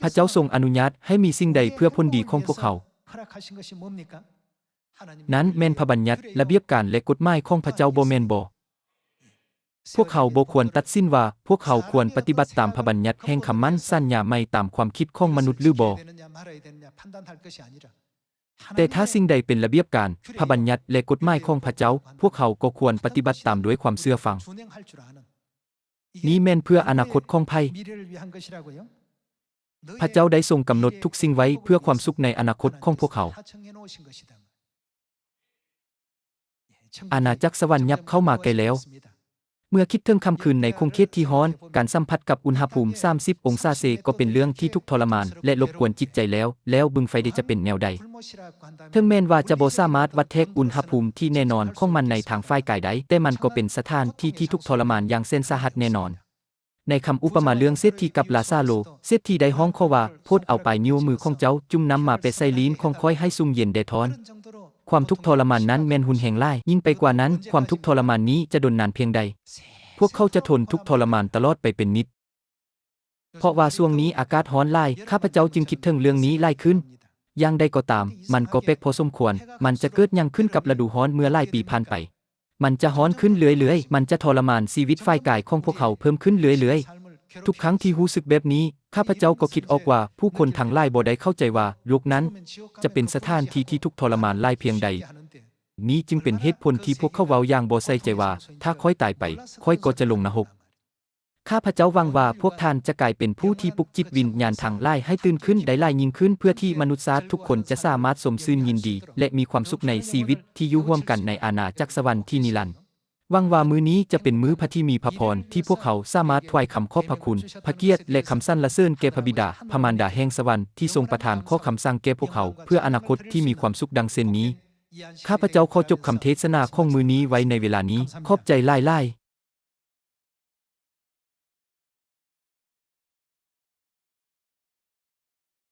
ພະເຈົ້າຊົງອະນຸຍາດໃຫ້ມີສິ່ງໃດເພື່ອຜົນດີຂອງພວກເຮົາ? ນັ້ນແມ່ນພະບັນຍັດ, ລະບຽບການ ແລະ ກົດໝາຍຂອງພະເຈົ້າບໍ່ແມ່ນບໍ? ພວກເຮົາບໍ່ຄວນຕັດສິນວ່າ ພວກເຮົາຄວນປະຕິບັດຕາມພະບັນຍັດແຫ່ງຄຳໝັ້ນສັນຍາໃໝ່ຕາມຄວາມຄິດຂອງມະນຸດຫຼືບໍ່. ແຕ່ຖ້າສິ່ງໃດເປັນລະບຽບການ, ພະບັນຍັດ ແລະ ກົດໝາຍຂອງພະເຈົ້າ, ພວກເຮົາກໍຄວນປະຕິບັດຕາມດ້ວຍຄວາມເຊື່ອຟັງ. ນີ້ແມ່ນເພື່ອອະນາຄົດຂອງໃຜ? ພະເຈົ້າໄດ້ຊົງກຳນົດທຸກສິ່ງໄວ້ເພື່ອຄວາມສຸກໃນອະນາຄົດຂອງພວກເຮົາ. ອານາຈັກສະຫວັນຫຍັບເຂົ້າມາໃກ້ແລ້ວ. ເມື່ອຄິດເຖິງຄ່ຳຄືນໃນຂົງເຂດທີ່ຮ້ອນ, ການສຳຜັດກັບອຸນຫະພູມສາມສິບອົງສາເຊກໍເປັນເລື່ອງທີ່ທຸກທໍລະມານ ແລະ ລົບກວນຈິດໃຈແລ້ວ, ແລ້ວບຶງໄຟເດຈະເປັນແນວໃດ? ເຖິງແມ່ນວ່າຈະບໍ່ສາມາດວັດແທກອຸນຫະພູມທີ່ແນ່ນອນຂອງມັນໃນທາງຝ່າຍກາຍໄດ້, ແຕ່ມັນກໍເປັນສະຖານທີ່ທີ່ທຸກທໍລະມານຢ່າງແສນສາຫັດແນ່ນອນ. ໃນຄຳອຸປະມາເລື່ອງເສດຖີກັບລາຊາໂລ, ເສດຖີໄດ້ຮ້ອງຂໍວ່າ, ໂປດເອົາປາຍນິ້ວມືຂອງເຈົ້າຈຸ່ມນ້ຳມາແປະໃສ່ລີ້ນຂອງຂ້ອຍໃຫ້ຊຸ່ມເຢັນແດດຮ້ອນ. ຄວາມທຸກທໍລະມານນັ້ນແມ່ນຮຸນແຮງຫຼາຍ. ຍິ່ງໄປກວ່ານັ້ນ, ຄວາມທຸກທໍລະມານນີ້ຈະດົນນານພຽງໃດ? ພວກເຂົາຈະທົນທຸກທໍລະມານຕະຫຼອດໄປເປັນນິດ. ເພາະວ່າຊ່ວງນີ້ອາກາດຮ້ອນຫຼາຍ, ຂ້າພະເຈົ້າຈຶ່ງຄິດເຖິງເລື່ອງນີ້ຫຼາຍຂຶ້ນ. ຢ່າງໃດກໍຕາມ, ມັນກໍແປກພໍສົມຄວນ. ມັນຈະເກີດຫຍັງຂຶ້ນກັບລະດູຮ້ອນເມື່ອຫຼາຍປີຜ່ານໄປ? ມັນຈະຮ້ອນຂຶ້ນເລື້ອຍໆ, ມັນຈະທໍລະມານຊີວິດຝ່າຍກາຍຂອງພວກເຮົາເພີ່ມຂຶ້ນເລື້ອຍໆ. ທຸກຄັ້ງທີ່ຮູ້ສຶກແບບນີ້, ຂ້າພະເຈົ້າກໍຄິດອອກວ່າ ຜູ້ຄົນທັງຫຼາຍບໍ່ໄດ້ເຂົ້າໃຈວ່າ ໂລກນັ້ນຈະເປັນສະຖານທີ່ທີ່ທຸກທໍລະມານຫຼາຍພຽງໃດ. ນີ້ຈຶ່ງເປັນເຫດຜົນທີ່ພວກເຂົາເວົ້າຢ່າງບໍ່ໃສ່ໃຈວ່າ, ຖ້າຂ້ອຍຕາຍໄປ, ຂ້ອຍກໍຈະລົງນະຮົກ. ຂ້າພະເຈົ້າຫວັງວ່າພວກທ່ານຈະກາຍເປັນຜູ້ທີ່ປຸກຈິດວິນຍານທັງຫຼາຍໃຫ້ຕື່ນຂຶ້ນໄດ້ຫຼາຍຍິ່ງຂຶ້ນ ເພື່ອທີ່ມະນຸດຊາດທຸກຄົນຈະສາມາດຊົມຊື່ນຍິນດີ ແລະ ມີຄວາມສຸກໃນຊີວິດທີ່ຢູ່ຮ່ວມກັນໃນອານາຈັກສະຫວັນທີ່ນິລັນ. ຫວັງວ່າມື້ນີ້ຈະເປັນມື້ພະທີ່ມີພະພອນ ທີ່ພວກເຮົາສາມາດຖວາຍຄຳຂອບພະຄຸນ, ພະກຽດ ແລະ ຄຳສັນລະເສີນແກ່ພະບິດາ, ພະມານດາແຫ່ງສະຫວັນ ທີ່ຊົງປະທານຂໍ້ຄຳສັ່ງແກ່ພວກເຮົາ ເພື່ອອະນາຄົດທີ່ມີຄວາມສຸກດັ່ງເຊັ່ນນີ້. ຂ້າພະເຈົ້າຂໍຈົບຄຳເທດສະໜາຂອງມື້ນີ້ໄວ້ໃນເວລານີ້. ຂອບໃຈຫຼາຍໆ.